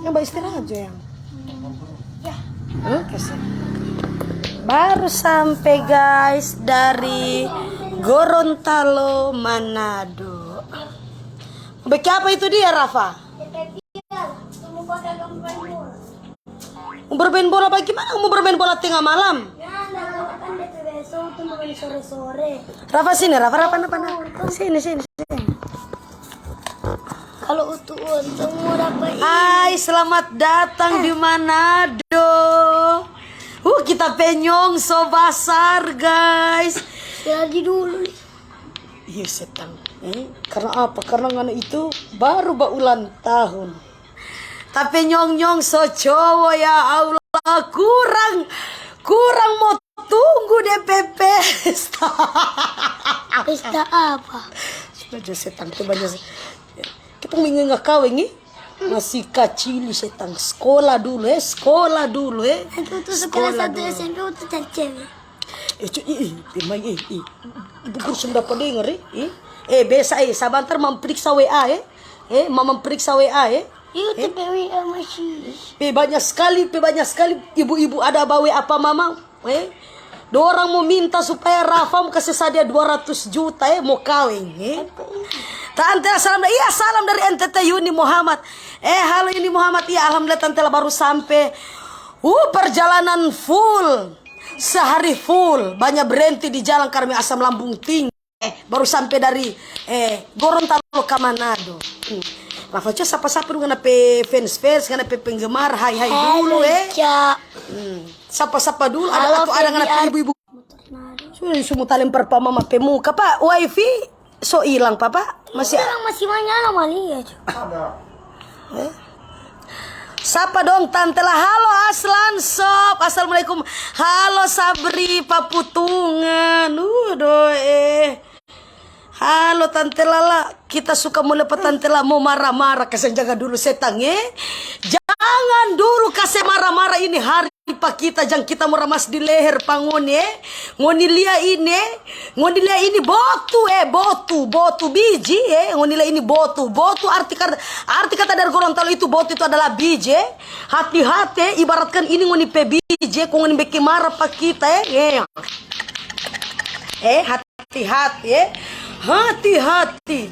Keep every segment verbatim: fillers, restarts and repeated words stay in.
Yang baistirahat jo yang. Oke, sip. Baru sampe, guys, dari Gorontalo, Manado. Beki apa itu dia, Rafa? Mau bermain bola bagaimana? Mau bermain bola tengah malam? Rafa sini, Rafa, Rafa, Rafa, Rafa. Sini, sini, sini. Kalau Utu untung mau dapat ini. Hai, selamat datang di Manado. Uh, kita pe nyong so basar, guys. Jadi dulu nih. Iya, setang. Eh, karena apa? Karena ngana itu baru baulang tahun. Tapi nyong-nyong so cowo, ya Allah, kurang, kurang mo tunggu de pe pesta. Pesta apa? Sudah jo setang tu banyak. Kita minggu nggak kaweng, eh? Masih kacili setang. Sekolah dulu, eh, sekolah dulu, eh. Itu tuh sekolah satu S M P untuk cari cewek. Eh, cu, ih, ih, ih, mai, eh, eh. Ibu guru sudah dapa dengar, eh, eh. Eh, besa, eh, sabantar mamperiksa W A, eh. Eh, mamperiksa W A, eh. Itu pe W A masih. Pe banyak sekali, pe banyak sekali ibu-ibu ada bawa apa mama, eh. Dorang mo minta supaya Rafa mo kase sadia dua ratus juta, eh, mo kaweng, eh. Tante, salam da-, iya, salam dari N T T Yuni Muhammad. Eh, halo Yuni Muhammad, iya, alhamdulillah tante la baru sampe. Uh, perjalanan full. Sehari full, banya berenti di jalan karena asam lambung tinggi. Eh, baru sampe dari, eh, Gorontalo ka Manado. Hmm. Rafa, coba sapa-sapa dulu ngana pe fans-fans, ngana pe penggemar, hai-hai dulu, eh. Hmm. Sapa-sapa dulu, ada atau ada ngana pe ibu-ibu. Sudah semua talempar pa mama pe muka, pa wifi. So ilang, Papa? Masih. Orang masih banyak, Amalia. Eh? Sapa dong, Tante la? Halo, Aslan, Sob. Assalamualaikum. Halo, Sabri, Paputungan. Uh, doe. Halo, Tante Lala. Kita suka mulai pa Tante Lala mo marah-marah. Kasiang, jaga dulu setang, eh. Jangan dulu kase marah-marah ini hari pa kita, jang kita mo ramas di leher pa ngoni, eh. Ngoni lia ini, eh. Ngoni lia ini botu, eh, botu, botu biji, eh. Ngoni lia ini botu. Botu arti kata, arti kata dari Gorontalo itu, botu itu adalah biji, eh. Hati-hati, eh. Ibaratkan ini ngoni pe biji, eh. Kong ngoni beking marah pa kita, eh. Eh. Eh, hati-hati, eh. Hati-hati.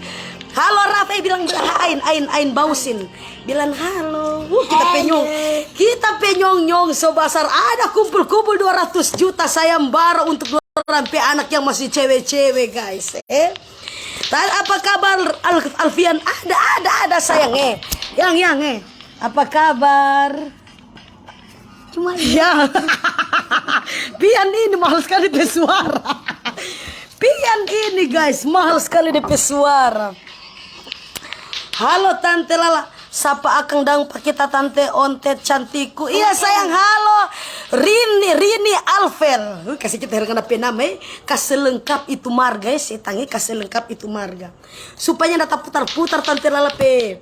Halo, Rafa, eh, bilang, bilang, ain, ain, ain, bausin. Bilang halo. Uh, kita pe nyong. Kita pe nyong-nyong so basar. Ada kumpul-kumpul dua ratus juta sayembara untuk dorang pe anak yang masih cewe-cewe, guys. Eh? Apa kabar, Al-, Alfian? Ada, ada, ada, sayang, eh. Yang, yang, eh. Apa kabar? Cuma iya. Pian ini mahal sekali pe suara. Pian ini, guys, mahal sekali depe suara. Halo, Tante Lala. Sapa akang dang pa kita, Tante Ontet cantikku? Iya, sayang, halo. Rini, Rini Alfel. Uh, kasih kita harga pe nama, eh. Kase lengkap itu marga, eh, setang, eh, kase lengkap itu marga. Supaya nda taputar-putar, Tante Lala pe.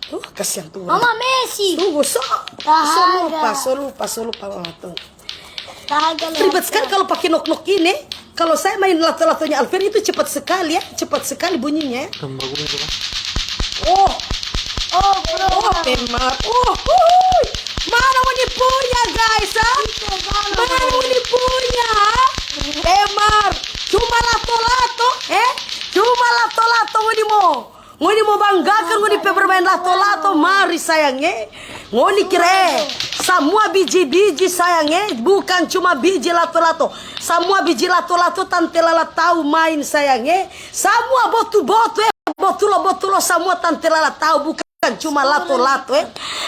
Uh, kasiang tu orang. Mama Messi. Tunggu, so. So lupa, so lupa, so lupa, Mama, tunggu. Ribet sekali kalau pakai nok-nok ini. Kalau saya main lato-latonya Alfian itu cepat sekali, ya, cepat sekali bunyinya, ya. Oh, oh, bro. Oh, Pemar. Oh, hui. Mana ngoni punya, guys, ah? Mana ngoni punya, ah? Pemar. Cuma lato-lato, eh? Cuma lato-lato ngoni mo. Ngoni mo banggakan ngoni pe bermain lato-lato, mari sayang, eh. Ngoni kira, eh, samua biji-biji sayang, eh, bukan cuma biji lato-lato. Samua biji lato-lato Tante Lala tau main sayang, eh. Samua botu-botu, eh, botulo-botulo, samua Tante Lala tau, bukan cuma lato-lato, eh.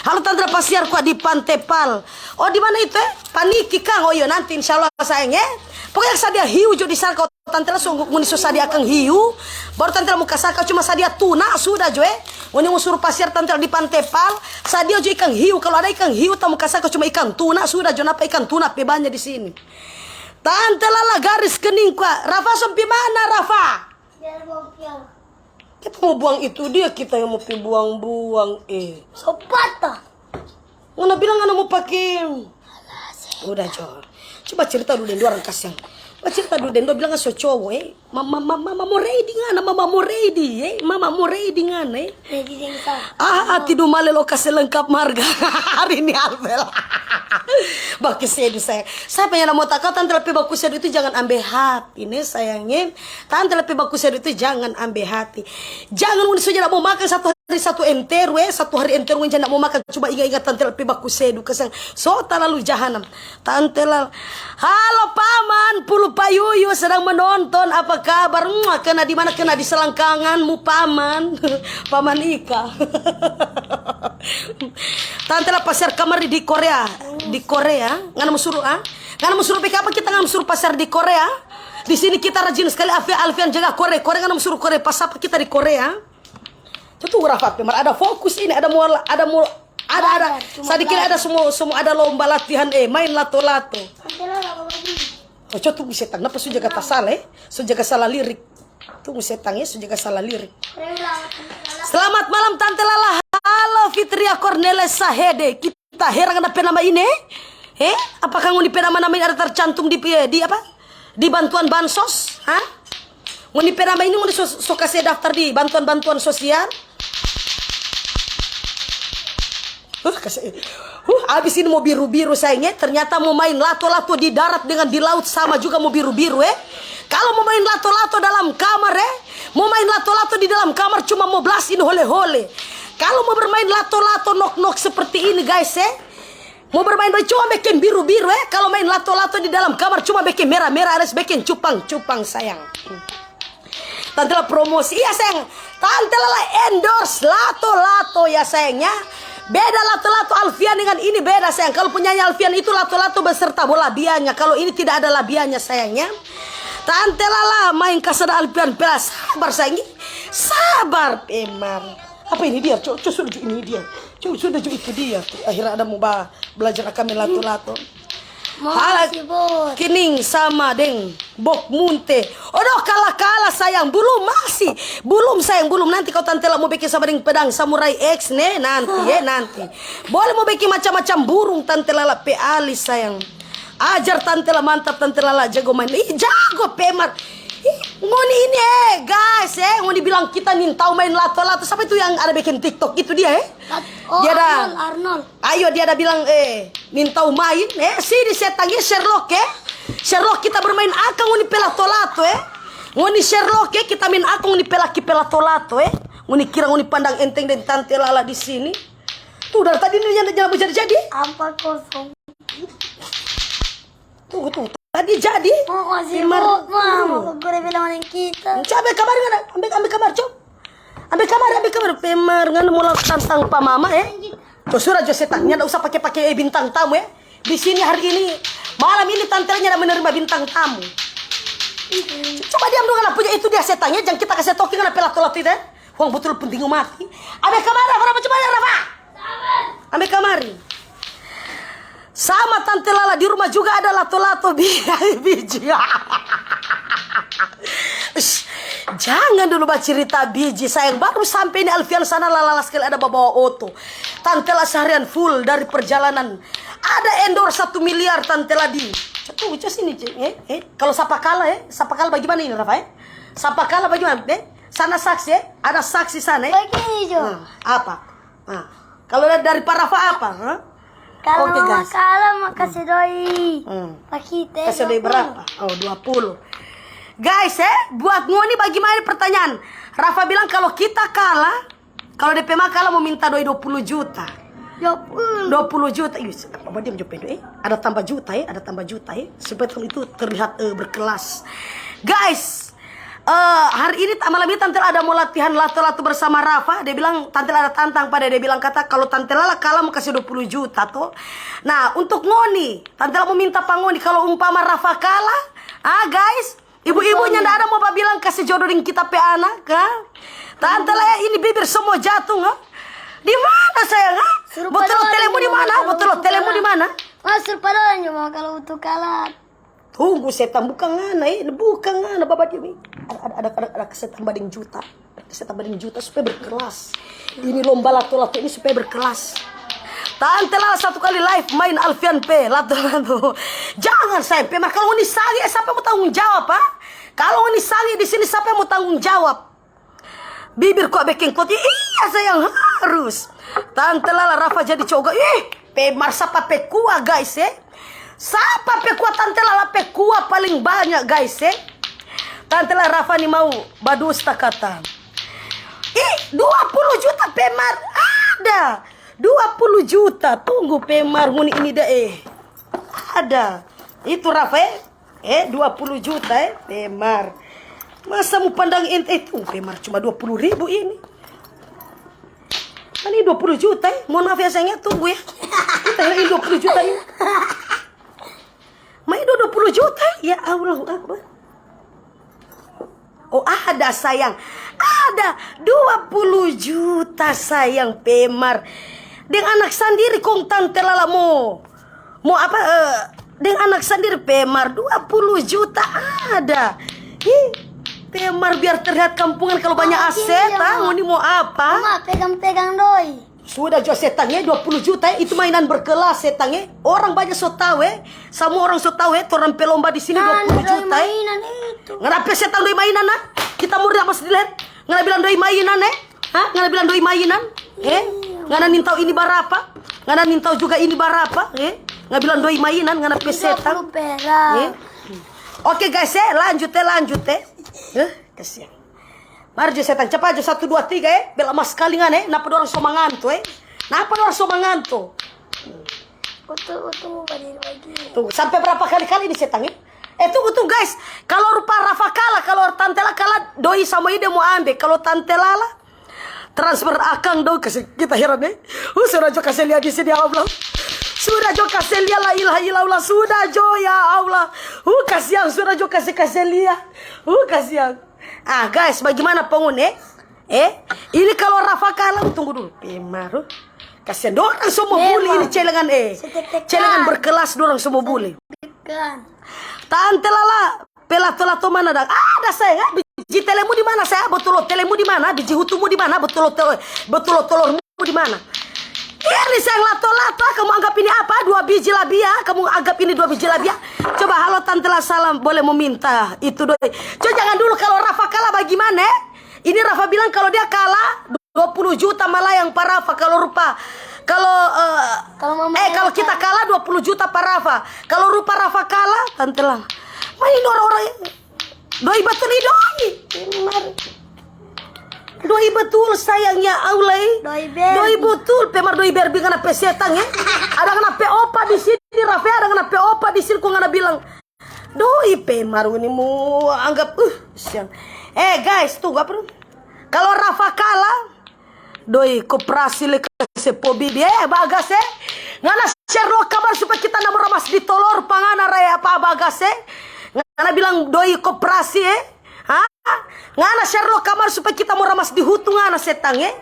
Halo Tante Lala, pasiar kwa di Pantepal. Oh, di mana itu, eh? Paniki kang. Oh iyo, nanti insya Allah sayang, eh. Pokoknya sadia hiu jo di sana. Tante la so, ngoni so sadia akang hiu, baru Tante la mo kase akang cuma sadia tuna, sudah jo, eh. Ngoni mo suru pasiar Tante la di Pantepal, sadia jo ikang hiu. Kalu ada ikang hiu, ta mo kase akang cuma ikang tuna, sudah jo, napa ikang tuna pe banya di sini. Tante Lala garis kening kwa. Rafa so pi mana, Rafa? Kita mo buang itu dia, kita yang mo pi buang-buang, eh. So patah. Ngana bilang ngana mo pake. Udah, jo. Coba cerita dulu deng dorang, kasiang. Bacerita dulu deng dua bilang so cowo, eh. Mama, mama, mama mo ready ngana, mama mo ready, eh. Mama mo ready ngana, eh. Ready deng sa. Ah, ah, tidu male lo kase lengkap marga. Hari ini Albel. Baku sedu, sayang. Sapa yang mo takal tante Lapi baku sedu itu jangan ambe hati, ne, sayang, eh. Tante Lapi baku sedu itu jangan ambe hati. Jangan ngoni so nyanda mo makan satu hari satu enteru, eh, satu hari enteru ngoni nyanda mo makan, cuma inga-inga tante Lapi baku sedu, kasiang. So talalu jahanam. Tante Lala. Halo paman, pulu payuyu sedang menonton. Apa kabar? Mua, kena di mana? Kena di selangkanganmu, paman. Paman Ika. Tante Lala pasiar kamari di Korea. Di Korea. Ngana mo suru, ah? Ngana mo suru beking apa kita, ngana mo suru pasiar di Korea? Di sini kita rajin skali, Alfi-, Alfian jaga Korea. Korea, ngana mo suru Korea. Pas apa kita di Korea? Tuh, Rafa, mar ada fokus ini, ada mo, ada mo, ada, ada. Belajar, cuma sadiki belajar. Ada semua, semua ada lomba latihan, eh, main lato-lato. Tante Lala, apa lagi? Oh, co tunggu setang, napa su jaga tasala, eh? Su jaga salah lirik. Tunggu setang, eh, su jaga salah lirik. Ulang, Tante Lala. Selamat malam, Tante Lala. Halo, Fitria Cornelis Sahede. Kita herang ada pe nama ini, eh? Eh? Apakah ngoni pe nama-nama ini ada tercantum di, di apa? Di bantuan bansos? Hah? Ngoni pe nama ini ngoni so, so kase daftar di bantuan-bantuan sosial? Huh, kase, huh, abis ini mo biru-biru, sayang, eh. Ternyata mo main lato-lato di darat dengan di laut sama juga mo biru-biru, eh. Kalau mo main lato-lato dalam kamar, eh, mo main lato-lato di dalam kamar cuma mo blush in hole-hole. Kalau mo bermain lato-lato nok-nok seperti ini, guys, eh, mo bermain bae cuma beking biru-biru, eh. Kalau main lato-lato di dalam kamar cuma beking merah-merah, harus beking cupang-cupang, sayang. Tante Lala promosi, iya, sayang. Tante Lala endorse lato-lato, ya, sayang, ya. Beda lato-lato Alfian dengan ini, beda, sayang. Kalau penyanyi Alfian itu lato-lato beserta bola bianya. Kalau ini tidak ada labianya, sayang, ya. Tante Lala main kasada Alfian pela, sabar, sayang. Sabar, Pemar. Apa ini dia? Co, co sudah jo ini dia. Co sudah jo itu dia. Tuh, akhirnya ada mo ba, belajar akang main lato-lato. Hala, kining sama deng bok munte. Odoh, kala-kala, sayang. Bulum, masi. Bulum, sayang, bulum. Nanti kalo Tante Lala mo beking sama deng pedang samurai X, ne, nanti, eh, nanti. Boleh mo beking macam-macam burung, Tante Lala pe alis, sayang. Ajar Tante Lala, mantap, Tante Lala jago main. Ih, jago, Pemar. Ih, ngoni ini, eh, guys, eh, ngoni bilang kita nintau main lato-lato. Sapa itu yang ada bikin TikTok itu dia, eh? Lat-, oh, dia ada Arnold, Arnold. Ayo, dia ada bilang, eh, nintau main, eh, sini setang, eh, Sherlock, eh. Sherlock, kita bermain akang ngoni pe lato-lato, eh. Ngoni Sherlock, eh, kita main akang ngoni pe laki pe lato-lato, eh. Ngoni kira ngoni pandang enteng deng Tante Lala di sini. Tuh, dari tadi ini nyanda, nyanda mo jadi-jadi. Ampa kosong. Tunggu, tunggu. Tadi jadi. Oh, masih Pemar, mau, mau, dulu. Mau ke guru bilang sama kita. Coba ambe kamari ngana, ambe, ambe kamari, coba. Ambe kamari, ambe kamari. Pemar, ngana mo lawan tantang pa mama, eh? Co sudah jo setang, nyanda usah pake-pake, eh, bintang tamu, eh. Di sini hari ini, malam ini Tante Lala nyanda menerima bintang tamu. Coba diam dulu, ngana punya itu dia setang, ya. Jang kita kase toki ngana pe lato-lato itu, eh. Huang butul penting mati. Ambe kamari, Rafa, Rafa, coba ya, Rafa. Ambe kamari. Sama Tante Lala, di rumah juga ada lato-lato bi-, biji. Shh, jangan dulu bacerita biji, sayang. Baru sampe ini Alfian sana, Lala skali ada babawa oto. Tante Lala seharian full dari perjalanan. Ada endorse satu miliar, Tante Lala di. Tuh, cos ini, Cik, eh, eh. Kalau sapa kalah, eh, sapa kalah bagaimana ini, Rafa, eh? Sapa kalah bagaimana, eh? Sana saksi, eh? Ada saksi sana, eh? Begini jo. Nah, apa? Nah, kalau dari, dari pa Rafa apa, ha? Kalau oke, mama guys. Kalah, mau kasih doi. Hmm. Pa kita, kase doi dua puluh. Berapa? Oh, dua puluh. Guys, eh, buat ngoni bagaimana pertanyaan? Rafa bilang kalau kita kalah, kalau depe ma kalah mo minta doi dua puluh juta. Dua puluh. Dua puluh juta. Ih, apa dia menjawab, eh? Ada tambah juta, eh? Ada tambah juta, eh? Supaya itu terlihat, eh, berkelas. Guys, eh, hari ini, malam ini Tante Lala ada mo latihan lato-lato bersama Rafa. Dia bilang, Tante Lala ada tantang pa dia. Dia bilang kata, kalau Tante Lala kalah mo kase dua puluh juta, to. Nah, untuk ngoni, Tante Lala mo minta pa ngoni, kalau umpama Rafa kalah, ah, guys, ibu-ibu nyanda ada mo babilang kase jodoh deng kita pe anak, ha? Tante Lala ini bibir semua jatung, ha? Di mana, sayang, ha? Botol telemu di mana? Botol telemu di mana? Mas, suruh pada orang cuma kalau butuh kalah. Tunggu, setang, bukan ngana, eh, bukan ngana, baba dia, eh. Ada, ada, ada, ada, ada setang badeng juta. Ada setang badeng juta supaya berkelas. Ini lomba lato-lato ini supaya berkelas. Tante Lala satu kali live main Alfian pe lato-lato. Jangan sayang, Pemar, kalau ngoni sange, eh, siapa yang mau tanggung jawab, ha? Kalau ngoni sange di sini, siapa yang mau tanggung jawab? Bibir kok bikin kuat. Iya sayang, harus. Tante Lala, Rafa jadi cogo. Ih, Pemar sapa pe kuah, guys, eh? Sapa pe kuah? Tante Lala pe kuah paling banyak, guys, eh? Tante Lala, Rafa ni mau badusta kata. Ih, dua puluh juta Pemar ada. Dua puluh juta. Tunggu Pemar, ngoni ini deh, eh. Ada. Itu Rafa, eh? Eh, dua puluh juta, eh? Pemar. Masa mau pandang ente? Eh, tuh, Pemar cuma dua puluh ribu ini. Ini dua puluh juta, eh? Mohon maaf ya, sayangnya, tunggu ya. Kita ini dua puluh juta ini. Mai dua puluh juta, eh? Ya Allahu Akbar. Oh, ada, sayang. Ada dua puluh juta, sayang, Pemar. Deng anak sandiri kong Tante Lala mo. Mo apa, eh, deng anak sandiri, Pemar, dua puluh juta ada. Hi, Pemar biar terlihat kampungan kalau banyak aset, ah, ngoni mo apa? Mama, pegang-pegang doi. Sudah jo setang, eh, dua puluh juta, eh, itu mainan berkelas setang, eh. Orang banyak so tau, eh. Samua orang so tau, eh, torang pe lomba di sini dua puluh juta, eh. Ngana pe setang doi mainan, ah. Kita mo dapat di leher. Ngana bilang doi mainan, eh. Hah? Ngana bilang doi mainan? Eh? Ngana nintau ini barapa? Ngana nintau juga ini barapa? Eh? Ngana bilang doi mainan, ngana pe setang. Tiga puluh perak. Eh? Oke, guys, eh, lanjut, eh, lanjut, eh. Eh, kasihan. Mari jo setang, cepat jo, satu, dua, tiga, eh. Bela mas sekali ngana, eh. Napa dorang so manganto, eh? Napa dorang so manganto? Utu, utu, badiri lagi. Tuh, sampai berapa kali-kali ini setang, eh? Eh, tunggu, tunggu, guys. Kalau rupa Rafa kalah, kalau Tante Lala kalah, doi sama ide mo ambe. Kalau Tante Lala, transfer akang dong, kase kita heran, eh. Uh, sudah jo kase lia di sini, ya Allah. Sudah jo kase lia, la ilaha illallah. Sudah jo, ya Allah. Uh, kasihan, sudah jo kase, kase lia. Uh, kasihan. Ah, guys, bagaimana pengun, eh? Eh, ini kalau Rafa kalah, tunggu dulu. Pemaru. Kasihan, dorang so mo buli ini celengan, eh. Celengan berkelas, dorang so mo buli. Tante Lala, pe lato-lato mana dang? Ada, sayang, ah, biji telemu di mana, sayang? Botolo telemu di mana? Biji hutumu di mana? Botolo telo-, botolo telurmu di mana? Ini, sayang, lato-lato, ah, kamu anggap ini apa? Dua biji labia, kamu anggap ini dua biji labia? Coba, halo, Tante Lala, salam, boleh mo minta itu doi. Coba, jangan dulu, kalau Rafa kalah, bagaimana, eh? Ini Rafa bilang kalau dia kalah, dua puluh juta malayang pa Rafa. Kalau rupa, kalau, eh, kalau kita kalah, dua puluh juta pa Rafa. Kalau rupa Rafa kalah, Tante Lala. Mai ini orang-orang doi betul, ih, doi. Doi betul, sayang, ya Allah, eh. Doi betul, Pemar, doi Barbie, ngana pe setang, eh. Ada ngana pe opa di sini, Rafa, ada ngana pe opa di sini, kong ngana bilang, doi Pemar ini mo anggap, uh, siang. Eh, guys, tunggu apa dong? Kalau Rafa kalah, doi koperasi le kase po bibi. Eh, bagas, eh. Ngana share lo kabar supaya kita na mo ramas di tolor pa ngana, raya, apa, bagas, eh. Ngana bilang doi koperasi, eh. Ha? Ngana share lo kabar supaya kita mo ramas di hutu ngana, setang, eh.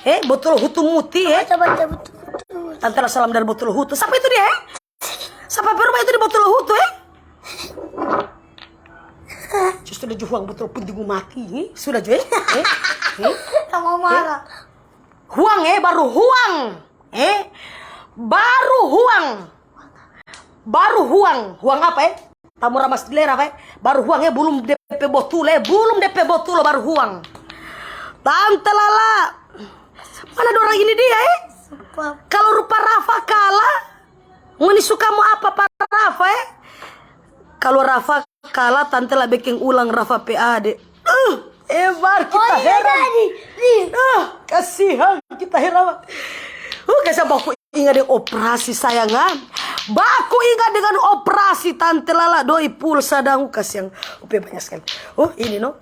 Eh, botol hutu muti, eh. Coba, coba, coba, coba. Tante Lala, salam dari botol hutu. Sapa itu dia, eh? Sapa pe rumah itu di botol hutu, eh? Justru da jo huang botol puntigu mati, eh? Sudah jo, eh? Eh? Eh? Sama marah. Huang, eh? Baru huang, eh? Baru huang. Baru huang. Huang apa, eh? Tamu ramas di lera, eh? Baru huang, eh? Belum depe botol, eh? Belum depe botol, baru huang. Tante Lala. Mana dorang ini dia, eh? Kalau rupa Rafa kalah, ngoni suka mo apa pa Rafa, eh? Kalu Rafa kala, Tante la beking ulang Rafa pe ade. Uh, eh, mar kita heran. Uh, kasihan kita heran. Uh, kasihan, baku inga deng operasi, sayang, ah. Baku inga dengan operasi, Tante Lala, doi pulsa dang, uh, kasihan. Upe banyak skali. Uh, ini, no.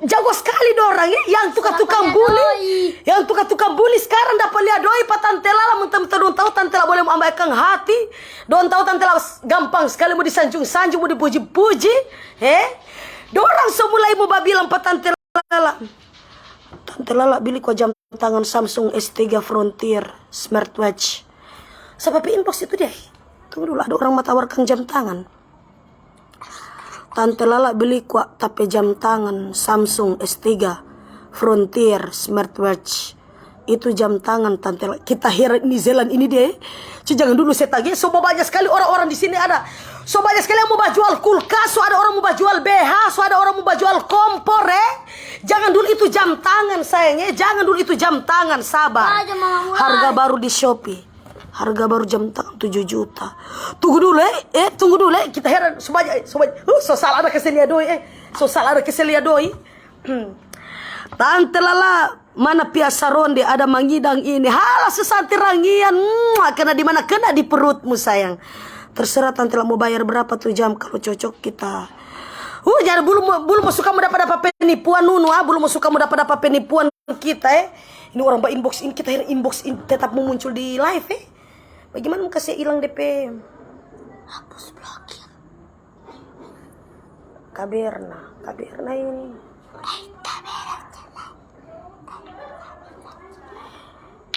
Jago skali dorang, eh, yang tukang-tukang buli. Yang tukang-tukang buli skarang dapa lia doi pa Tante Lala, mentang-mentang dong tau Tante Lala bole mo amba akang hati, dong tau Tante Lala gampang skali mo disanjung-sanjung, mo dipuji-puji, eh. Dorang so mulai mo babilang pa Tante Lala. Tante Lala bili kwa jam tangan Samsung S tiga Frontier smartwatch. Sapa pe inbox itu, deh? Tunggu dulu, ada orang mo tawarkan jam tangan. Tante Lala beli kwa ta pe jam tangan Samsung S tiga Frontier smartwatch. itu jam tangan, Tante. Kita heran ini Zelan ini deh. Cu, jangan dulu setang, eh. So banyak sekali orang-orang di sini ada. So banyak sekali yang mau bajual kulkas, so ada orang mau bajual B H, so ada orang mau bajual kompor, eh. Jangan dulu itu jam tangan, sayang, eh. Jangan dulu itu jam tangan, sabar. Harga baru di Shopee. Harga baru jam tangan tujuh juta. Tunggu dulu, eh. Eh, tunggu dulu, eh. Kita heran, so banyak, eh. So banyak. Uh, so salah ada keselia doi, eh. So salah ada keselia doi. Tante Lala, mana piasa ronde ada mangidang ini? Hala, sesanti rangian. Mua, kena di mana? Kena di perutmu, sayang. Terserah Tante Lala mau bayar berapa tu jam, kalau cocok kita. Uh, jadi belum, belum masuk kamu dapat-dapat penipuan, Nunu, ah. Belum masuk kamu dapat-dapat penipuan kita, eh. Ini orang ba inbox ini, kita inbox in, tetap mau muncul di live, eh. Bagaimana mau kasih hilang D P? Hapus blokir. Kaberna, Kaberna ini.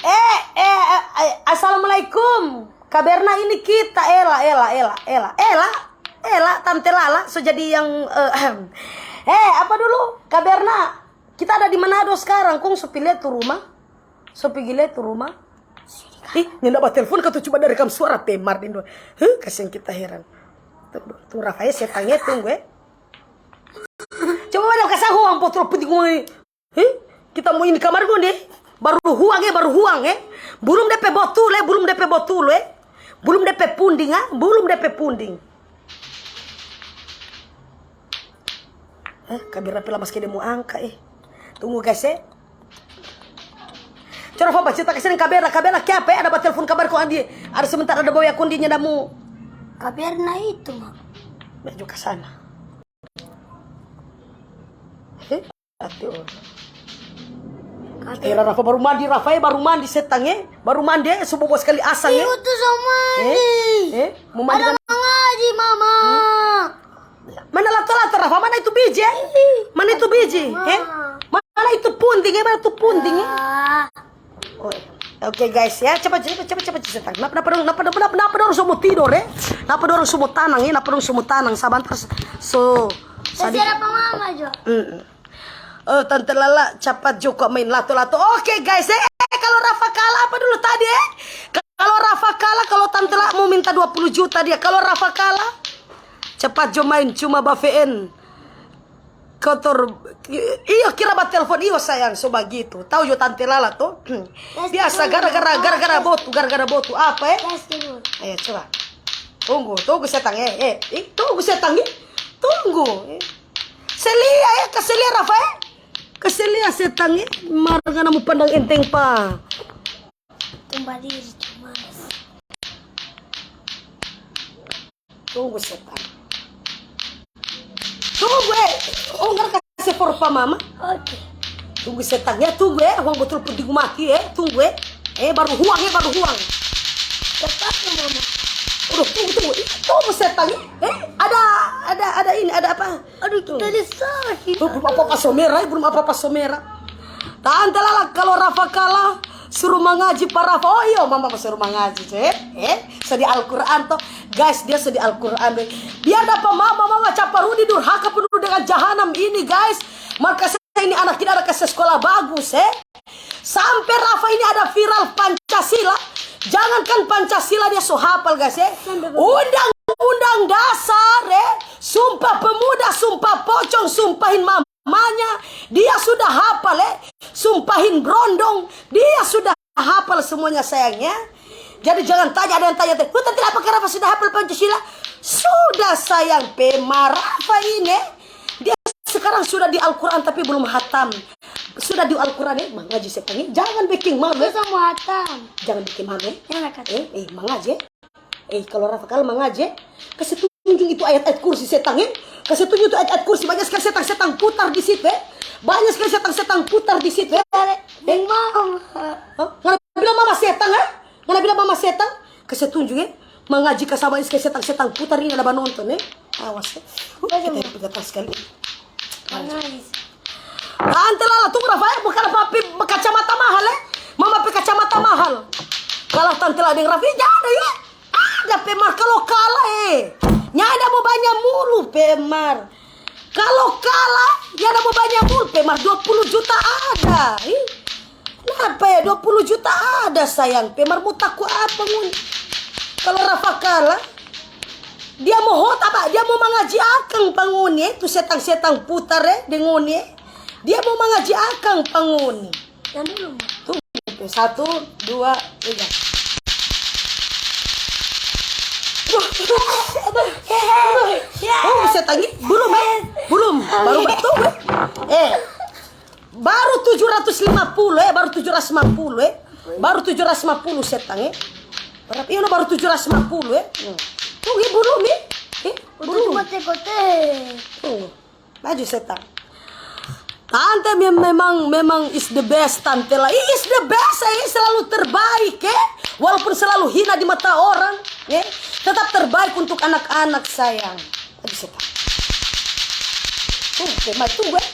Eh, eh, eh, eh, assalamualaikum. Kaberna ini kita, Ela, Ela, Ela, Ela, Ela, Ela, Tante Lala, so jadi yang, eh, eh, apa dulu? Kaberna, kita ada di Manado sekarang, kong so pi lia tu rumah. So pigi lia tu rumah. Ih, nyanda batelfon katu, cuma da rekam suara pe mar deng dua. Huh, kasiang kita heran. Tunggu, tunggu, Rafael setang e, tunggu e. Coba bada kasa huang botol putih gua ini. Huh? Kita mo ini kamar gua nih. Baru huang e, baru huang e. Bulum depe botol e, bulum depe botol e. Bulum depe punding, ah, bulum depe punding. Eh, Kabera pe lamas kede mo angka, eh. Tunggu, guys, eh. Cora fa baca tak kasiang Kabera, Kabera kiapa, eh? Ada batelfon kabar ko Andi. Ada sementara ada bawa akun dia nyanda mo. Kaberna itu, Mak. Nah, juga sana. Eh? Ati orang. Kata eh, Rafa baru mandi, Rafa, eh, baru mandi setang, eh. Baru mandi, eh, so bobo sekali asang, eh. Iyo, tu so mandi. Eh? Eh? Mo mandi ada kan? Mangaji, Mama. Hmm? Mana lato-lato, Rafa? Mana itu biji, eh? Mana itu biji, eh? Mana itu punding, eh? Mana itu punding, eh? Ah. Oh, iya. Oke, guys, ya, cepat, cepat, cepat, cepat, cepat. Napa, napa dong, napa, napa, napa, napa dong so mo tidor, eh? Napa dong so mo tanang, eh? Napa dong so mo tanang? Sabantar, so, so, sadi ada pa mama jo. Mm-mm. Oh, Tante Lala, capat jo kwa main lato-lato. Oke, guys, eh, eh, kalau Rafa kalah apa dulu tadi, eh? Kalau Rafa kalah, kalau Tante Lala mau minta dua puluh juta dia. Kalau Rafa kalah, capat jo main cuma ba V N. Kotor. Iyo, kira ba telepon, iyo sayang, so bagitu. Tau jo Tante Lala to? Biasa gara-gara, gara-gara botu, gara-gara botu. Apa, eh? Ayo, coba. Tunggu, tunggu setang, eh, eh, eh, tunggu setang, eh. Tunggu, eh. Selia, eh, kaselia Rafa, eh. Kaselia setang, eh. Mar ngana mo pandang enteng pa. Tumba diri, Thomas. Tunggu setang. Tunggu, eh. Oh, ngana kase for pa mama. Oke. Tunggu setang ya, tunggu eh. Huang botol putih mati eh. Tunggu eh. Eh, baru huang eh, baru huang. Cepat, Mama. Aduh, tunggu, tunggu. Ih, tunggu setang eh. Eh, ada, ada, ada ini, ada apa? Aduh, kita ada sakit. Tuh, belum apa-apa so merah, eh. Belum apa-apa so merah. Tante Lala, kalau Rafa kalah, suruh mangaji pa Rafa. Oh iyo, mama mo suruh mangaji, cek. Eh, so di Al-Quran to. Guys, dia so di Al-Quran, deh. Biar dapa mama, mama capa rudi durhaka penuh dengan jahanam ini, guys. Mar kase ini anak tidak ada kase sekolah bagus, eh. Sampe Rafa ini ada viral Pancasila. Jangankan Pancasila dia so hafal, guys, eh. Undang-undang dasar, eh. Sumpah pemuda, sumpah pocong, sumpahin mama. Manya, dia sudah hafal, eh. Sumpahin brondong, dia sudah hafal semuanya, sayangnya. Jadi jangan tanya, ada yang tanya, "Hutan tidak apa kenapa sudah hafal Pancasila?" Sudah, sayang, pe Rafa ini, eh. Dia sekarang sudah di Al-Quran tapi belum hatam. Sudah di Al-Quran, eh, mangaji setang, eh. Jangan bikin malu, eh. Terus mau hatam. Jangan bikin malu, eh. Jangan, Kak. Eh, eh, mangaji, eh. Eh, kalau Rafa kalah mangaji, eh, kase tunjung itu ayat-ayat kursi setang, eh. Kase tunjung itu ayat-ayat kursi. Banyak sekali setang-setang putar di situ, eh. Banyak sekali setang-setang putar di situ, eh. Ada yang mau. Hah? Ngana bilang mama setang, eh? Ngana bilang mama setang? Kase tunjung, eh. Mangaji kasama sekali setang-setang putar ini ada banonton, eh. Awas, eh. Uh, kita yang pegatas sekali. Mangaji. Tante Lala, tunggu Rafa, eh, bukan apa-apa, kacamata mahal, eh. Mama pe kacamata mahal. Kalah Tante Lala deng Rafa, eh, jada, ya. Ada pe Mar, kalau kalah, eh. Nyanda mo banya mulu pe Mar. Kalau kalah, nyanda mo banya mulu pe Mar, dua puluh juta ada. Ih. Nah, apa ya? Dua puluh juta ada, sayang. Pemar mo tako apa ngoni? Kalo Rafa kala, dia mo hot apa? Dia mo mangaji akang pa ngoni, eh. Tu setang-setang putar, eh, deng ngoni, eh. Dia mo mangaji akang pa ngoni. Yang dulu, Ma. Tunggu, satu, dua, tiga. Wah, aduh, aduh. Oh, setang ini belum, eh? Belum, baru, tunggu. Eh, baru tujuh ratus lima puluh, eh, baru tujuh ratus lima puluh, eh. Baru tujuh ratus lima puluh setang, eh. Berapa? Iya, no, baru tujuh ratus lima puluh, eh. Hmm. Tunggu, eh, belum, eh. Eh, belum. Cuma tekote. Tunggu. Maju, setang. Tante mem-, memang, memang is the best, tante lah. Ih, is the best, eh, selalu terbaik, eh. Walaupun selalu hina di mata orang, eh, tetap terbaik untuk anak-anak, sayang. Maju, setang. Tuh, Pemar, tunggu, eh.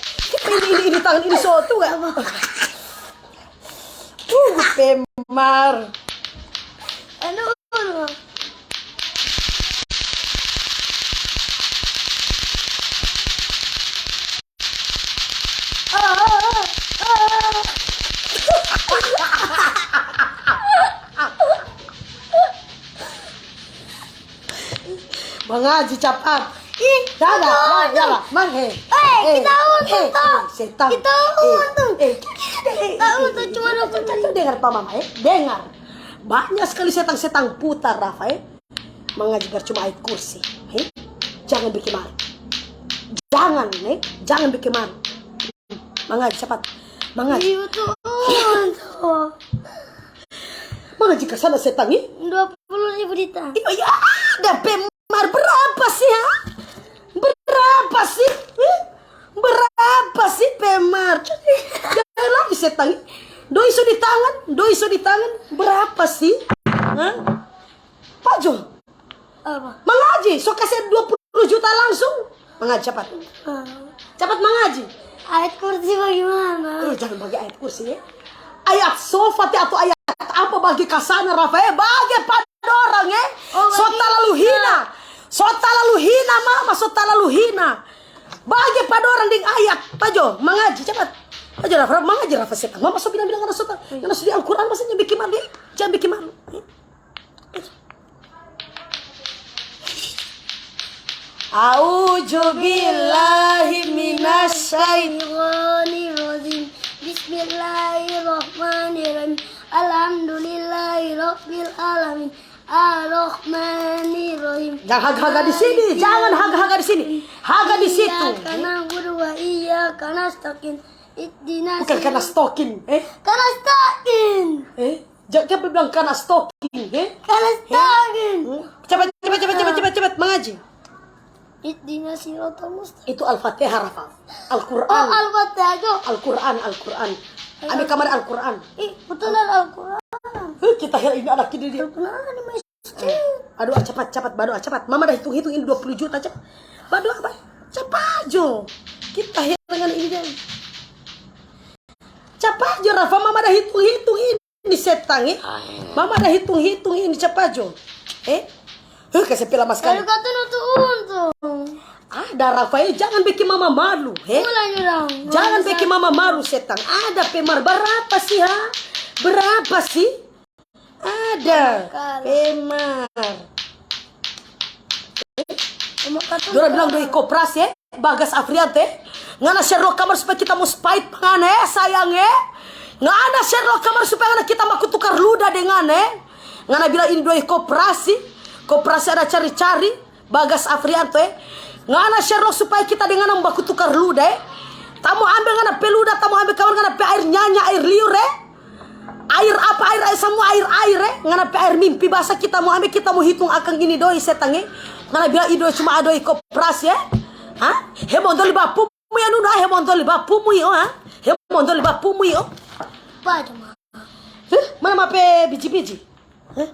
Ini, ini, ini tangan ini so, tuh, eh. Tunggu, Pemar. Aduh. Mangaji capat. Ih, dada, dada, dada. Mang, eh. Eh, kita untung, eh, toh. Eh, setang. Kita untung. Eh, eh, kita untung, cuma dua puluh. Dengar pa mama, eh. Dengar. Banyak sekali setang-setang putar, Rafa, eh. Mangaji biar cuma ayat kursi, eh. Jangan bikin malu. Jangan, eh. Jangan bikin malu. Mangaji, capat. Mangaji. Iya, tuh. Mangaji ka sana setang, eh. Dua puluh ribu dita. Iya, iya, ada Pemar. Berapa sih, ha? Berapa sih? Eh? Berapa sih, Pemar? Jangan lagi setang. Doi so di tangan, doi so di tangan. Berapa sih? Hah? Pajo. Apa? Mangaji, so kase dua puluh juta langsung. Mangaji, capat. Ah. Capat mangaji. Ayat kursi bagaimana? Eh, jangan bagi ayat kursi, ya. Ayat sofa te atau ayat apa bagi ka sana, Rafa, eh? Bagi pa dorang, eh? Oh, so talalu hina. So talalu hina, mama, so talalu hina. Bage pa dorang deng ayat. Pajo, mangaji, capat. Pajo, Rafa, mangaji, Rafa, setang. Mama so bilang-bilang ngana so ta-, ngana so di Al-Quran, masa jang bikin malu, eh? Jang bikin malu. A'udzu billahi minasy syaithanir rajim. Bismillahirrahmanirrahim. Alhamdulillahi rabbil alamin. Ar-Rahmanir-Rahim. Jangan haga-haga di sini, jangan haga-haga di sini. Haga di situ. Iyyaka na'budu wa iyyaka nasta'in. Ihdinas. Bukan kana stokin, eh? Kana stokin. Eh? Ja-, jangan bilang kana stokin, eh? Kana stokin. Hmm? Cepat, cepat, cepat, cepat, cepat, cepat, mangaji. Ihdinas siratal mustaqim. Itu Al-Fatihah, Rafa. Al-Quran. Oh, Al-Fatihah jo. Al-Quran, Al-Quran. Ambe kamari Al-Quran. Ih, betul ada Al-Quran. Heh, kita hira ini anak ini dia. Al-Quran ini masih. Eh, aduh, ah, cepat, cepat, badoa, cepat. Mama dah hitung-hitung ini dua puluh juta, cepat. Badoa, apa? Cepat jo. Kita hira dengan ini dia. Cepat jo, Rafa, Mama dah hitung-hitung ini. Ini setang, eh? Mama ada hitung-hitung ini, capat jo. Eh? Huh, kase pila mas kali. Kalo kata no tu untung. Ada, Rafa, eh, jangan bikin mama malu, eh? Ulang, ulang. Jangan bikin mama malu, setang. Ada Pemar, berapa sih, ha? Berapa sih? Ada Pemar. Dora bilang doi koperasi, eh? Bagas Afrianto, eh? Ngana Sherlock kamari supaya kita mo spy pa ngana, eh, sayang, eh? Ngana Sherlock kamari supaya ngana kita baku tukar luda deng ngana, eh? Ngana bilang ini doi koperasi, koperasi ada cari-cari, Bagas Afrianto, eh? Ngana Sherlock supaya kita deng ngana baku tukar luda, eh? Tamo ambe ngana pe luda, tamo ambe kamari ngana pe air nyanya, air liur, eh? Air apa, air, air, samua air, air, eh? Ngana pe air mimpi basa kita mo ambe, kita mo hitung akang ini doi setang, eh? Ngana bilang ini doi cuma doi koperasi, eh? Ha? He mondoli bapumu ya nuna, he mondoli bapumu yo, ha? He mondoli bapumu yo. Apa cuma? Huh? Mana mape biji-biji? Huh?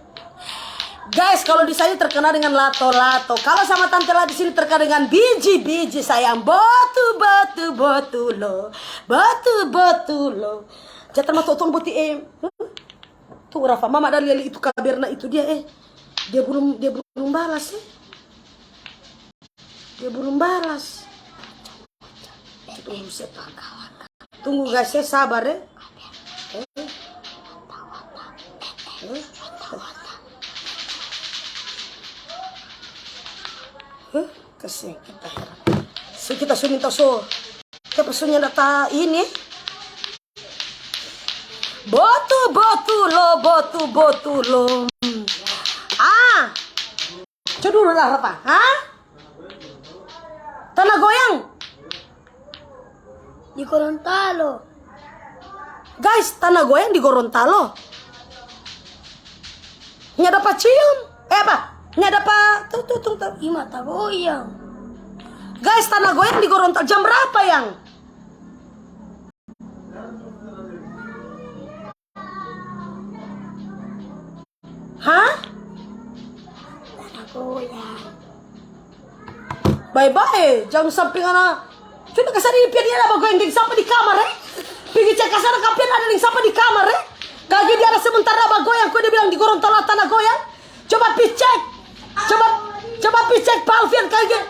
Guys, kalau di sini terkenal dengan lato-lato. Kalau sama tante lah di sini terkenal dengan biji-biji, sayang. Botu, botu, botu lo. Botu, botu lo. Jatan mah totong boti, eh. Huh? Tuh, Rafa, mama ada lihat itu kabarna itu dia, eh. Dia belum, dia belum balas, eh. Dia belum balas. Tunggu, guys, ya, sabar, eh. Eh, Seng kita heran. So kita so minta so. Kita so nyanda ta ini. Botu, botu lo, botu, botu lo. Ah. Co dulu lah, apa? Hah? Tanah goyang. Di Gorontalo. Guys, tanah goyang di Gorontalo. Nyanda pa cium. Eh, apa? Nyanda pa, tuh, tuh, tuh, tuh. Ima tagoyang. Guys, tanah goyang di Gorontalo. Jam berapa, yang? Hah? Tanah goyang. Bae-bae, jang sampe ngana. Coba kasana ini pian ada bagoyang deng sapa di kamar, eh? Pigi cek kasana ka pian ada deng sapa di kamar, eh? Kage dia ada sementara bagoyang, ko dia bilang di Gorontalo tanah goyang. Coba pi cek. Coba, coba pi cek pa Alfian kage.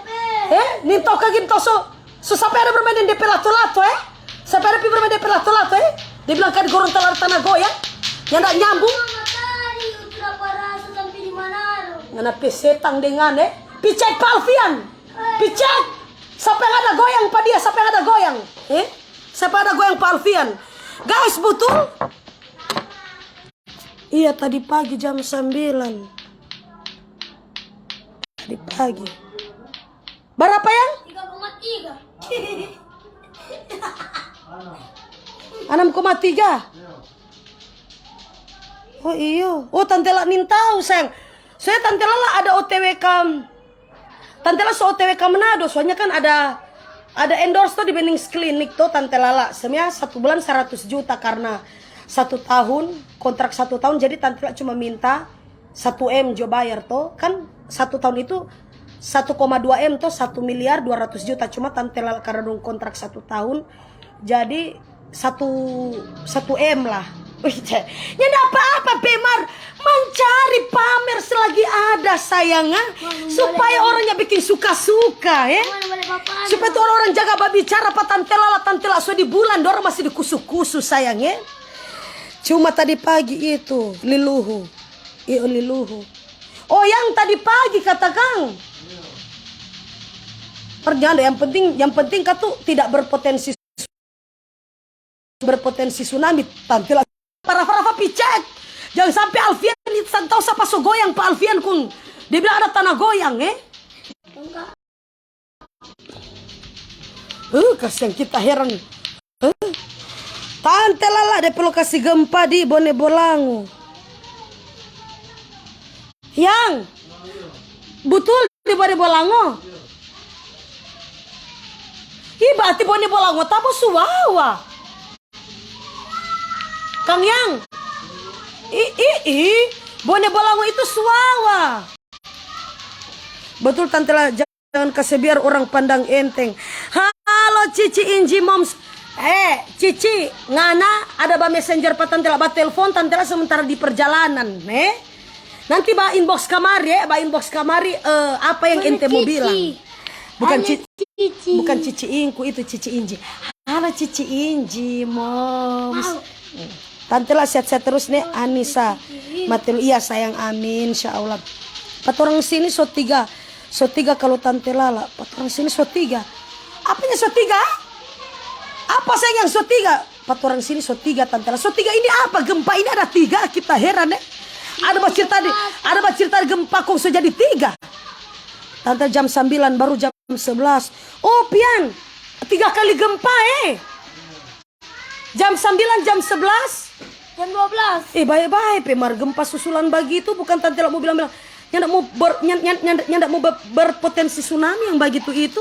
Eh, nin tau kage nin tau so. So, sampe ada bermain deng depe lato-lato, eh? Sampe ada pi bermain depe lato-lato, eh? Dia bilang, "Kan di Gorontalo ada tanah goyang, nyanda nyambung." Ngana pe setang dengan, eh? Pi cek pa Alfian. Pi cek. Sampe ada goyang pa dia, sampe ada goyang, eh? Sampe ada goyang pa Alfian. Guys, butul? Iya, tadi pagi jam sambilan. Tadi pagi. Barapa, yang? Tiga koma tiga. Enam koma tiga. Oh, iyo. Oh, Tante La nin tau, sayang. Soalnya Tante Lala ada O T W ka, Tante Lala so O T W ka Manado, soalnya kan ada, ada endorse to di Bennings Clinic to, Tante Lala. Sebenarnya satu bulan seratus juta karena satu tahun, kontrak satu tahun, jadi Tante Lala cuma minta satu M jo bayar to. Kan satu tahun itu satu koma dua M to, satu miliar dua ratus juta. Cuma Tante Lala karena dong kontrak satu tahun, jadi satu, satu M lah. Wih, ce. Nyanda apa-apa, Pemar. Mancari pamer selagi ada, sayang, ah. Supaya orang yang bikin suka-suka, eh. Supaya tu orang-orang jaga babicara pa Tante Lala, Tante Lala so di bulan, dorang masih di kusu-kusu, sayang, eh. Cuma tadi pagi itu, liluhu. Iyo, liluhu. Oh, yang tadi pagi kata kang. Perjanda, yang penting, yang penting katu tidak berpotensi, berpotensi tsunami. Tante Lala, rafa-rafa pi cek. Jangan sampe Alfian ni santau sapa so goyang pa Alfian kong dia bilang ada tanah goyang, eh? Uh, kasiang kita heran. Uh. Tante Lala, depe lokasi gempa di Bone Bolango. Yang butul di Bone Bolango. Ih, berarti Bone Bolango tabo Suwawa. Kang Yang. Ih, ih, ih. Bone Bolango itu Suwawa. Betul, Tante Lala, jangan kase biar orang pandang enteng. Halo, Cici Inji Moms. Eh, Cici, ngana ada ba messenger pa Tante Lala, ba telepon Tante Lala sementara di perjalanan, eh? Nanti ba inbox kamari, eh, ba inbox kamari, eh, apa yang ente mo bilang. Bukan Cici. Bukan Cici Ingku, itu Cici Inji. Halo, Cici Inji Moms. Tante Lala sehat-sehat terus, ne, Anissa. Matelu, iya, sayang, amin, insya Allah. Patorang sini so tiga. So tiga kalu Tante Lala, patorang sini so tiga. Apanya so tiga? Apa, sayang, yang so tiga? Patorang sini so tiga, Tante Lala. So tiga ini apa? Gempa ini ada tiga, kita heran, eh. Ada ba cerita di, ada ba cerita gempa kong so jadi tiga. Tante, jam sambilan, baru jam sebelas. Oh, pian, tiga kali gempa, eh. Jam sambilan, jam sebelas. Jam dua belas. Eh, bae-bae pe mar gempa susulan bagitu, bukan Tante Lala mo bilang-bilang, nyanda mo ber-, nyan-, nyan-, nyanda, nyanda mo be-, berpotensi tsunami yang bagitu itu.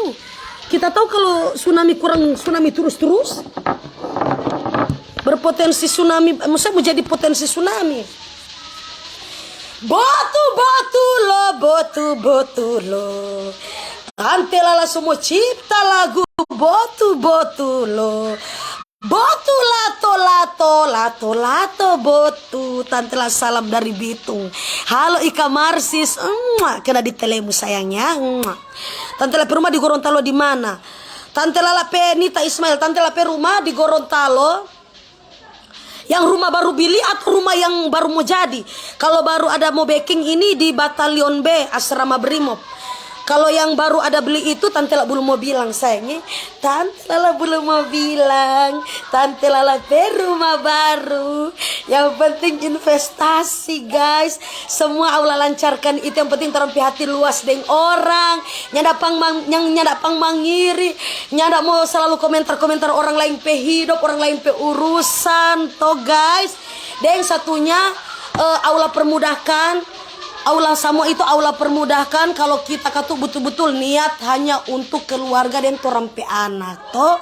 Kita tau kalu tsunami kurang, tsunami turus-turus. Berpotensi tsunami, maksudnya mo jadi potensi tsunami. Botu, botu lo, botu, botu lo. Tante Lala so mo cipta lagu botu, botu lo. Botu lato, lato, lato, lato, botu. Tante Lala salam dari Bitung. Halo Ika Marsis, mua, kena di telemu sayangnya. Mua. Tante Lala pe rumah di Gorontalo di mana? Tante Lala pe Nita Ismail, Tante Lala pe rumah di Gorontalo. Yang rumah baru bili atau rumah yang baru mo jadi? Kalu baru ada mo beking ini di Batalion B, Asrama Brimob. Kalau yang baru ada beli itu, Tante Lala belum mau bilang, sayang, eh. Tante Lala belum mau bilang. Tante Lala pe rumah baru. Yang penting investasi, guys. Semua Aula lancarkan itu, yang penting torang pe hati luas deng orang. Nyanda pang mang-, yang nyanda pang mangiri. Nyanda mau selalu komentar-komentar orang lain pe hidup, orang lain pe urusan, to, guys. Deng satunya, eh, Aula permudahkan. Aula samua itu Aula permudahkan kalau kita katu betul-betul niat hanya untuk keluarga deng torang pe anak, to.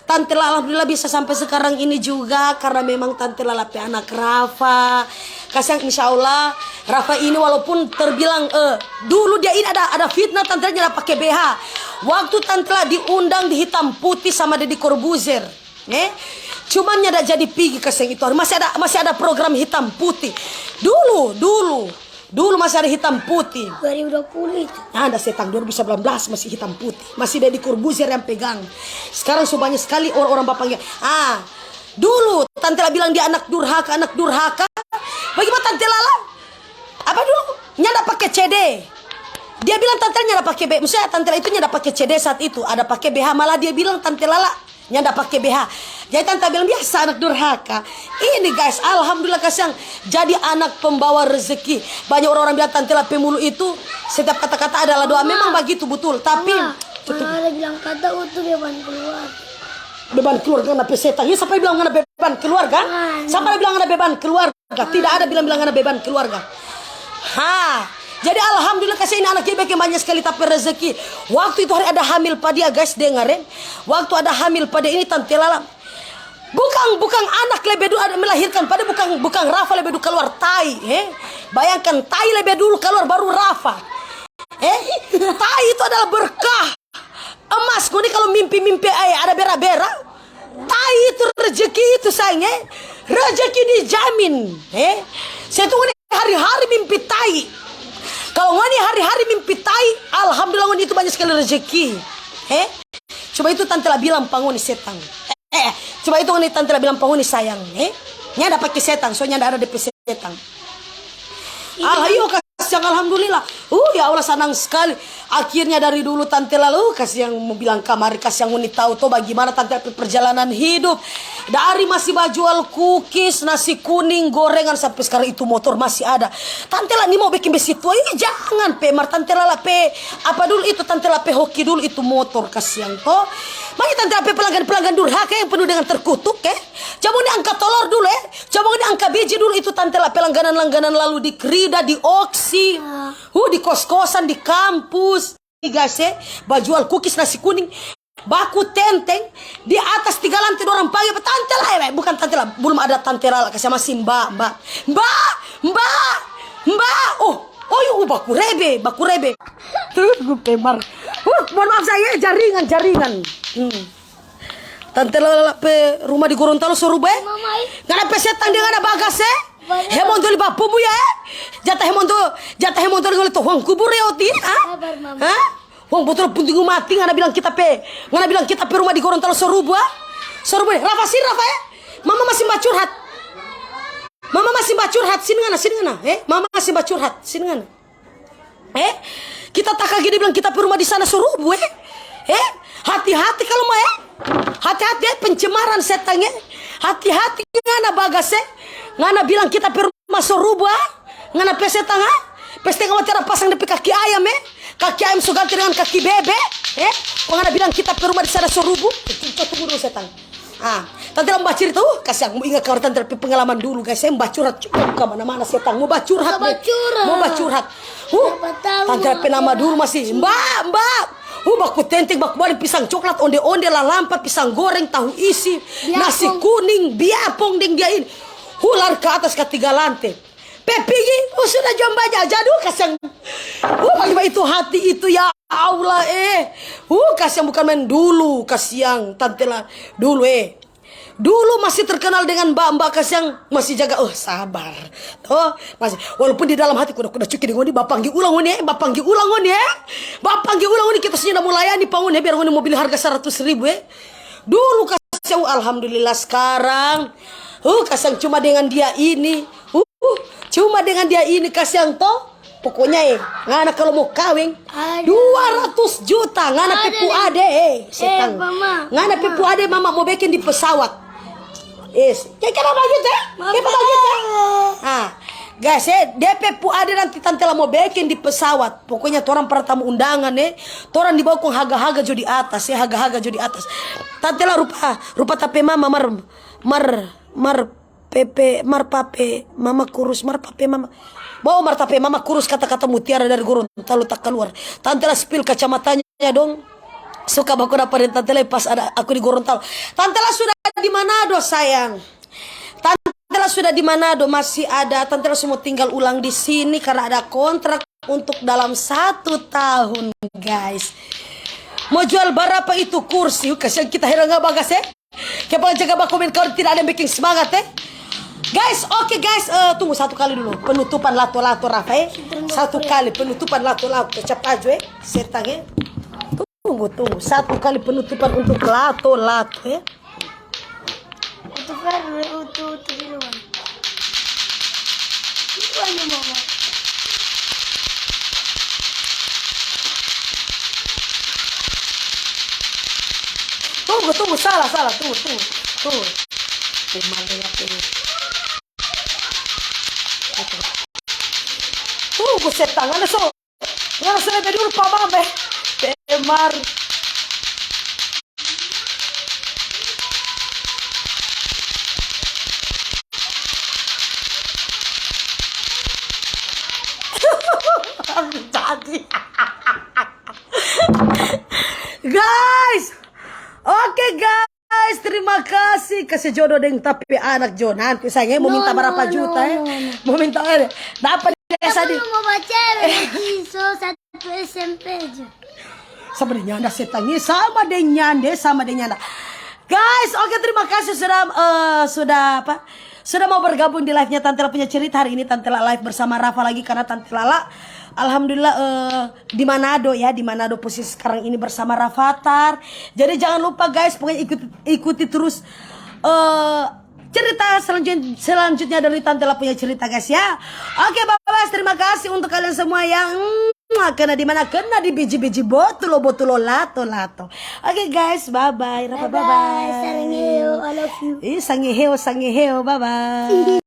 Tante Lala alhamdulillah bisa sampai sekarang ini juga karena memang Tante Lala pe anak Rafa. Kasiang, insya Allah Rafa ini walaupun terbilang, eh, dulu dia ini ada, ada fitnah Tante Lala nyanda pake B H. Waktu Tante Lala diundang di Hitam Putih sama Deddy Corbuzier. Eh, cuman nyanda jadi pigi kasiang itu hari. Masih ada, masih ada program Hitam Putih. Dulu, dulu, dulu masih ada Hitam Putih. Dua ribu dua puluh itu. Ada setang, dua ribu sembilan belas masih Hitam Putih. Masih Deddy Corbuzier yang pegang. Sekarang so banyak sekali orang-orang bapanggil. Ah, dulu Tante Lala bilang dia anak durhaka, anak durhaka. Bagaimana Tante Lala? Apa dulu? Nyanda pake C D. Dia bilang Tante Lala nyanda pake B-, maksudnya Tante Lala itu nyanda pake C D saat itu. Ada pake B H, malah dia bilang Tante Lala nyanda pake B H. Jadi Tante bilang, "Biasa anak durhaka." Ini, guys, alhamdulillah kasiang jadi anak pembawa rezeki. Banyak orang-orang bilang Tante Lala pe mulu itu setiap kata-kata adalah doa. Memang bagitu, betul. Tapi Mama, tutup. Mama ada bilang kata itu beban keluar. Beban keluarga, ngana pe setang. Ya, siapa bilang ngana beban keluarga? Mama. Siapa bilang ngana beban keluarga? Tidak ada bilang-bilang ada beban keluarga. Ha, jadi alhamdulillah kasiang ini anak dia bikin banyak sekali tapi rezeki. Waktu itu hari ada hamil pa dia, guys, dengar, eh. Waktu ada hamil pa dia ini Tante Lala. Bukan, bukan anak lebe dulu ada melahirkan, pada bukan, bukan Rafa lebe dulu keluar tai, eh. Bayangkan tai lebe dulu keluar baru Rafa. Eh, tai itu adalah berkah. Emas, ngoni kalau mimpi-mimpi, eh, ada bera-bera, tai itu rezeki itu, sayang, eh. Rezeki dijamin, eh. Saya tuh ngoni hari-hari mimpi tai. Kalau ngoni hari-hari mimpi tai, alhamdulillah ngoni itu banyak sekali rezeki, eh. Coba itu Tante Lala bilang pa ngoni setang. Eh, coba itu ngoni Tante Lala bilang pa ngoni sayang, eh. Nyanda pake setang, soalnya nyanda ada depe setang. Iya. Alah, iyo, kasiang, alhamdulillah. Uh, ya Allah, sanang sekali. Akhirnya dari dulu Tante Lala, uh, kasiang mo bilang kamari, kasiang ngoni tau to bagimana Tante pe perjalanan hidup. Dari masih bajual kukis, nasi kuning, gorengan, sampe skarang itu motor masih ada. Tante Lala ni mo bikin besi tua, ih, jangan pe, mar Tante Lala pe, apa dulu itu, Tante Lala pe hoki dulu itu motor, kasiang to. Makanya Tante Lala pe pelanggan-pelanggan durhaka yang penuh dengan terkutuk, eh. Coba ni angka tolor dulu, eh. Coba ngoni angka biji dulu itu Tante Lala pe langganan-langganan lalu di krida, di oksi, ah, uh, di kos-kosan, di kampus. Tiga se, bajual kukis nasi kuning. Baku tenteng di atas tiga lantai dorang pagi apa Tante Lala, eh, bukan Tante Lala, belum ada Tante Lala, kasiang masih Mbak, Mbak. Mbak, Mbak, Mbak. Oh, oh, yu, uh, baku rebe, baku rebe. Terus gue pemar. Uh, mohon maaf saya, jaringan, jaringan. Hmm. Tante Lala pe rumah di Gorontalo so ruba, eh? Mama, eh. Ngana pe setang deng ngana bagas, eh? Banyak. Hemon doli bapumu ya, eh? Jata hemon do, jata hemon doli ngole to huang kubur ya oti, ah? Sabar, Mama. Hah? Huang botol puntingmu mati, ngana bilang kita pe, ngana bilang kita pe rumah di Gorontalo so ruba, ah? So ruba, eh? Rafa, sini, Rafa, eh? Mama masih bacurhat. Mama masih bacurhat, sini ngana, sini ngana, eh? Mama masih bacurhat, sini ngana. Eh, kita takage dia bilang kita pe rumah di sana so rubu, eh. Eh, hati-hati kalau mau, eh. Hati-hati, eh, pencemaran setang, eh. Hati-hati ngana bagas, eh. Ngana bilang kita pe rumah so rubu, ah. Ngana pe setang, ah. Pe setang mati ada pasang depe kaki ayam, eh. Kaki ayam so ganti dengan kaki bebe, eh. Kong ngana bilang kita pe rumah di sana so rubu. Tunggu dulu setang. Ah, Tante Lala bacerita, uh, kasiang, mo inga kawan Tante Lala pe pengalaman dulu, guys. Saya bacurat cukup kemana-mana, setang. Mo bacurat, mo bacurat. Uh, Tante Lala pe nama dulu masih, Mbak, Mbak. Uh, baku tenteng, baku bali pisang coklat, onde-onde, lalampa, pisang goreng, tahu isi, nasi kuning, biapong deng dia ini. Uh, lari ke atas katiga lante. Pe pigi, oh, sudah jam baja, jadu kasiang. Oh, bagaimana itu hati itu, ya Allah, eh. Uh, kasiang bukan main dulu, kasiang, Tante Lala dulu, eh. Dulu masih terkenal dengan mbak-mbak kasiang, masih jaga, oh, sabar. Oh, masih, walaupun di dalam hati, kuda-kuda cuki deng ngoni, bapanggi ulang ngoni, eh, bapanggi ulang ngoni, eh. Bapanggi ulang ngoni, kita sudah mau layani pa ngoni, eh, biar ngoni mau beli harga seratus ribu, eh. Dulu kasiang, alhamdulillah sekarang. Uh, kasiang cuma dengan dia ini. Uh, cuma dengan dia ini kasiang to. Pokoknya, eh, ngana kalau mau kaweng, dua ratus juta, ngana pe pu ade, eh, setang. Ngana pe pu ade mama mau bikin di pesawat. Yes. Kayak kenapa gitu, eh? Kenapa gitu, eh? Ah, guys, eh, de pe pu ade nanti tante la mau bikin di pesawat. Pokoknya torang para tamu undangan, eh. Torang dibawa kong haga-haga jo di atas, eh, haga-haga jo di atas. Tante la rupa, rupa tape mama mar, mar, mar pepe, mar pape mama kurus, mar pape mama. Bawa mar tape mama kurus, kata-kata mutiara dari Gorontalo tak kaluar. Tante la spill kacamatanya dong. Suka baku dapa deng tante la pas ada aku di Gorontalo. Tante la sudah di Manado, sayang. Tante la sudah di Manado, masih ada. Tante la semua tinggal ulang di sini karena ada kontrak untuk dalam satu tahun, guys. Mau jual berapa itu kursi? Kasihan kita, heran nggak bagas, eh? Kepala jaga bakomen, kau tidak ada yang bikin semangat, eh? Guys, oke, guys, eh, tunggu satu kali dulu. Penutupan lato-lato, Rafa, eh. Satu kali penutupan lato-lato, cepat aja, eh. Setang, eh. Tunggu, tunggu. Satu kali penutupan untuk lato-lato, eh. Utu Ferre, utu, utu di luar. Di luar, mama. Tunggu, tunggu, salah, salah, tunggu, tunggu, tunggu. Tunggu, tunggu, tunggu. Tunggu, setang, ada so. Ngana so lebe dulu pa mama, eh. Temar. Jadi. Guys, oke, guys, terima kasih. Kasih jodoh deng tapi anak jo. Nanti saya mau minta berapa juta, eh? Mau minta, eh, dapat desa di. Mau baca lagi, so satu S M P aja. Sama deng nyanda, setang, eh, sama deng nyanda, sama deng nyanda. Guys, oke, terima kasih sudah, eh, sudah apa? Sudah mau bergabung di live-nya Tante La Punya Cerita. Hari ini Tante La live bersama Rafa lagi karena Tante Lala, alhamdulillah, eh, di Manado, ya, di Manado posisi sekarang ini bersama Rafathar. Jadi jangan lupa, guys, pokoknya ikuti, ikuti terus, eh, cerita selanjut-, selanjutnya dari Tante La Punya Cerita, guys, ya. Oke, bye-bye, terima kasih untuk kalian semua yang, mm, kena di mana, kena di biji-biji, botulo, botulo, lato, lato. Oke, guys, bye-bye. Rafa, bye-bye. Sangeheo, I love you. Ih, sangeheo, sangeheo, bye-bye.